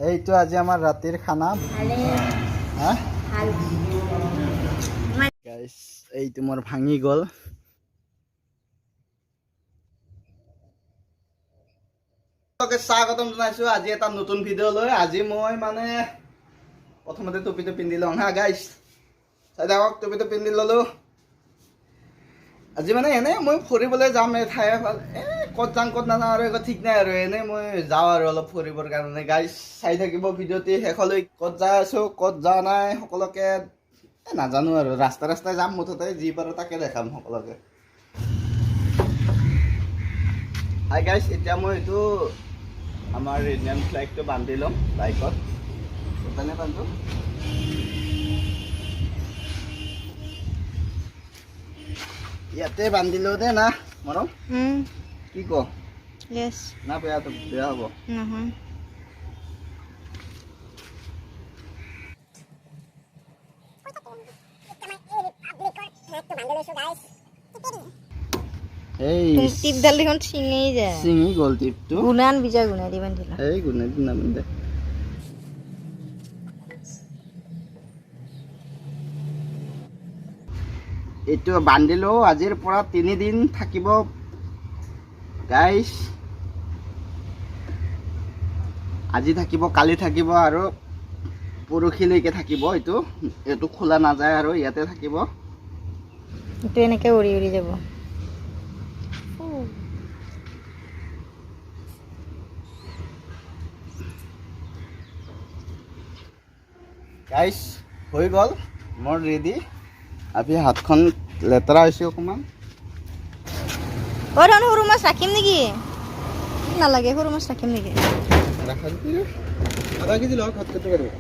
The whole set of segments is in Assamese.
এইটো আজি আমাৰ ৰাতিৰ খানা। হা গাইছ, এইটো মোৰ ভাঙি গ'ল। স্বাগতম জনাইছো আজি এটা নতুন ভিডিঅ' লৈ। আজি মই মানে প্ৰথমতে টুপিটো পিন্ধি লওঁ। হা গাইছ, চাই থাকক, টুপিটো পিন্ধি ল'লো। আজি মানে এনেই মই ফুৰিবলৈ যাম এই ঠাই এ ক'ত যাম ক'ত নাযাওঁ আৰু একো ঠিক নাই আৰু এনেই মই যাওঁ আৰু অলপ ফুৰিবৰ কাৰণে। গাইছ, চাই থাকিব ভিডিঅ'টি শেষলৈ। ক'ত যাই আছোঁ, ক'ত যোৱা নাই, সকলোকে নাজানো আৰু ৰাস্তা ৰাস্তাই যাম, মুঠতে যি পাৰোঁ তাকে দেখাম সকলোকে। হাই গাইছ, এতিয়া মই এইটো আমাৰ ইণ্ডিয়ান ফ্লেগটো বান্ধি ল'ম বাইকত। বান্ধো বান্ধো। ইয়াতে বান্ধিলো দে না মৰম, কি ক? না, বেয়া বেয়া হ'ব। নহয়। এই টিপডাল দেখোন ছিঙি যায়। ছিঙি গ'ল টিপটো। গুণান বিজয় গুণাই দি বান্ধিলা। এই গুণাই দি নাবান্ধে। এইটো বান্ধিলো, আজিৰ পৰা 3 দিন থাকিব গাইছ। আজি থাকিব, কালি থাকিব আৰু পৰহিলৈকে থাকিব। এইটো এইটো খোলা নাযায় আৰু ইয়াতে থাকিব। এইটো এনেকে উৰি উৰি যাব। গাইছ, হৈ গ'ল মোৰ ৰেডি। আজি হাতখন লেতেৰা হৈছে অকণমান। অ ধন, সৰু মাছ ৰাখিম নেকি? নালাগে, সৰু মাছ ৰাখিম নেকি? ৰাখা যদি আধা কেজি লওক, হাত কাটি পাৰিব।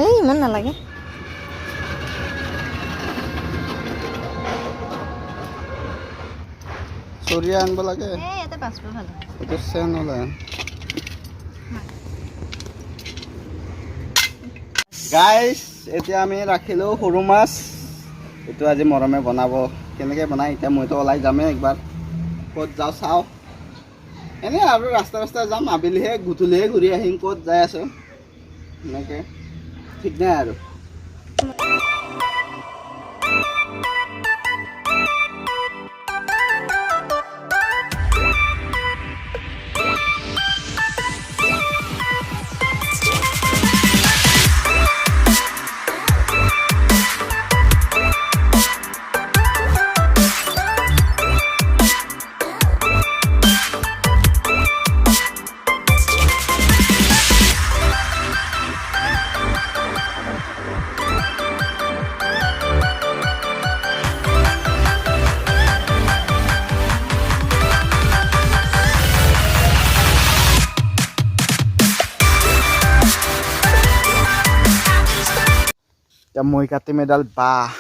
এই ইমান নালাগে। চৰিয়া আনিব লাগে। এই ইয়াতে বাচিব ভাল। এইটো চেন ওলাই। গাইছ, এতিয়া আমি ৰাখিলোঁ সৰু মাছ। এইটো আজি মৰমে বনাব, কেনেকৈ বনাই। এতিয়া মইতো ওলাই যামেই একবাৰ, ক'ত যাওঁ চাওঁ। এনেই আৰু ৰাস্তা ৰাস্তা যাম, আবেলিহে গধূলিহে ঘূৰি আহিম। ক'ত যাই আছোঁ এনেকৈ ঠিক নাই আৰু। এতিয়া মই কাটিম এডাল বাঁহ।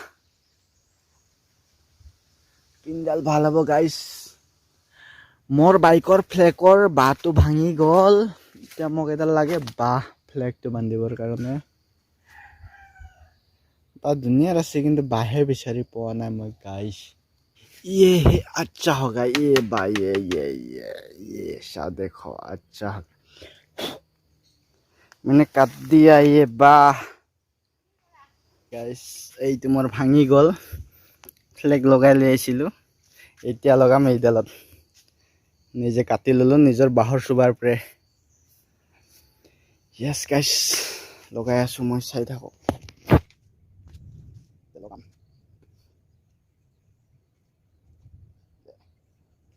তিনিডাল ভাল হ'ব। গাইছ, মোৰ বাইকৰ ফ্লেকৰ বাঁহটো ভাঙি গ'ল। এতিয়া মোক এডাল লাগে বাঁহ ফ্লেগটো বান্ধিবৰ কাৰণে। বাঁহ ধুনীয়া আছে, কিন্তু বাঁহে বিচাৰি পোৱা নাই মই। গাইছ, ये है, अच्छा होगा ये भाई, ये ये ये ये सा देखो, अच्छा मैंने काट दिया ये বাঁহ। গাইছ, এইটো মোৰ ভাঙি গ'ল। ফ্লেগ লগাই লৈ আহিছিলোঁ, এতিয়া লগাম এইডালত। নিজে কাটি ল'লোঁ নিজৰ বাঁহৰ চুবাৰ পৰাই। য়েছ গাইছ, লগাই আছোঁ মই, চাই থাকক। লগাম,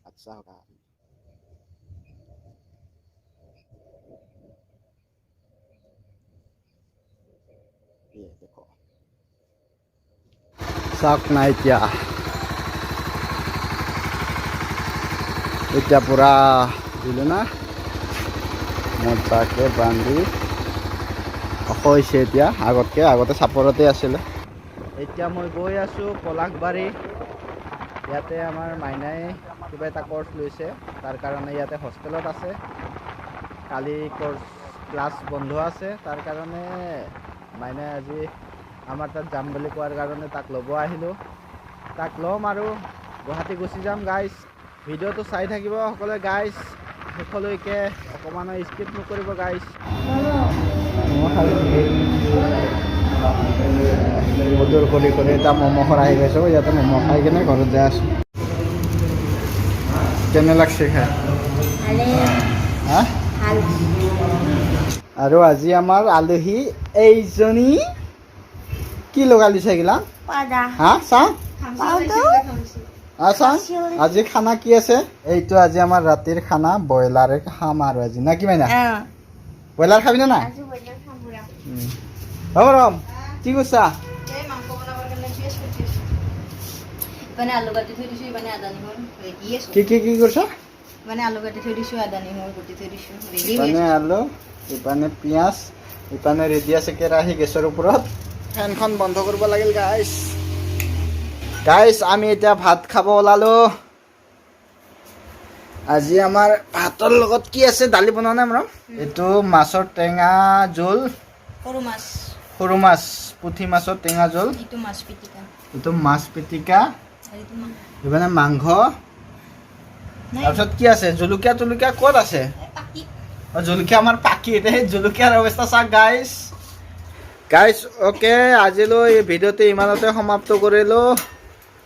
আচ্ছা होगा। ये देखो, চাওক না, এতিয়া এতিয়া পূৰা দিলোঁ না মজাকে বান্ধি। ওখ হৈছে এতিয়া আগতকৈ, আগতে চাপৰতে আছিলে। এতিয়া মই গৈ আছোঁ পলাশবাৰী। ইয়াতে আমাৰ মাইনাই কিবা এটা কৰ্চ লৈছে, তাৰ কাৰণে ইয়াতে হোষ্টেলত আছে। কালি কৰ্চ ক্লাছ বন্ধ আছে, তাৰ কাৰণে মাইনাই আজি আমাৰ তাত যাম বুলি কোৱাৰ কাৰণে তাক ল'ব আহিলোঁ। তাক ল'ম আৰু গুৱাহাটী গুচি যাম। গাইজ, ভিডিঅ'টো চাই থাকিব সকলোৱে গাইজ শেষলৈকে, অকণমানো স্কিপ নকৰিব গাইজ। খাই মধুৰ কৰি কৰি এটা ম'ম' খোৱা আহি পাইছোঁ। ইয়াতে ম'ম' খাই কিনে ঘৰত যাই আছোঁ। কেনে লাগছে খাই? হা? ভাল। আৰু আজি আমাৰ আলহী এইজনী। কি লগাই দিছে এইগিলা? পাদা। হা, চাওঁ। পাউডাৰ। চাওঁ, আজি খানা কি আছে? এইটো আজি আমাৰ ৰাতিৰ খানা, ব্ৰইলাৰে খাম আৰু আজি। না কি মাইনা, ব্ৰইলাৰ খাবি নে নাই? আজি ব্ৰইলাৰ খাম পুৰা। হ'ব ৰম, কি কৰিছা? মানে আলু কাটি থৈ দিছো, মানে আদা নহৰু ৰেডি আছো। কি কি কি কৰিছা? মানে আলু কাটি থৈ দিছো, আদা নহৰু কুটি থৈ দিছো, ৰেডি হৈ ইপানে আছে। আলু, ইপানে পিঁয়াজ, ইপানে ৰেডি আছে কেৰাহী গেছৰ ওপৰত। ফেনখন বন্ধ কৰিব লাগিল। গাইছ, গাইছ, আমি এতিয়া ভাত খাব ওলালো। আজি আমাৰ ভাতৰ লগত কি আছে? দালি বনোৱা নাই মৰম। এইটো মাছৰ টেঙা জোল। সৰু মাছ। সৰু মাছ, পুঠি মাছৰ টেঙা জোল। এইটো মাছ পিটিকা। এইটো মাছ পিটিকা। আৰু এইটো মাছ। ইপানে মাংস। নাই। তাৰপিছত কি আছে? জলকীয়া তুলকীয়া ক'ত আছে? এই পাকি। অ, জলকীয়া আমাৰ পাকি। সেই জলকীয়াৰ অৱস্থা চাওক গাইছ। গাইছ, অ'কে, আজিলৈ এই ভিডিঅ'টো ইমানতে সমাপ্ত কৰিলোঁ।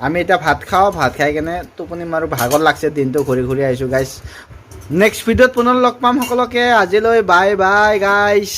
আমি এতিয়া ভাত খাওঁ, ভাত খাই কেনে টোপনি মাৰোঁ। ভাগৰ লাগছে, দিনটো ঘূৰি ঘূৰি আহিছোঁ। গাইছ, নেক্সট ভিডিঅ'ত পুনৰ লগ পাম সকলোকে। আজিলৈ বাই বাই গাইছ।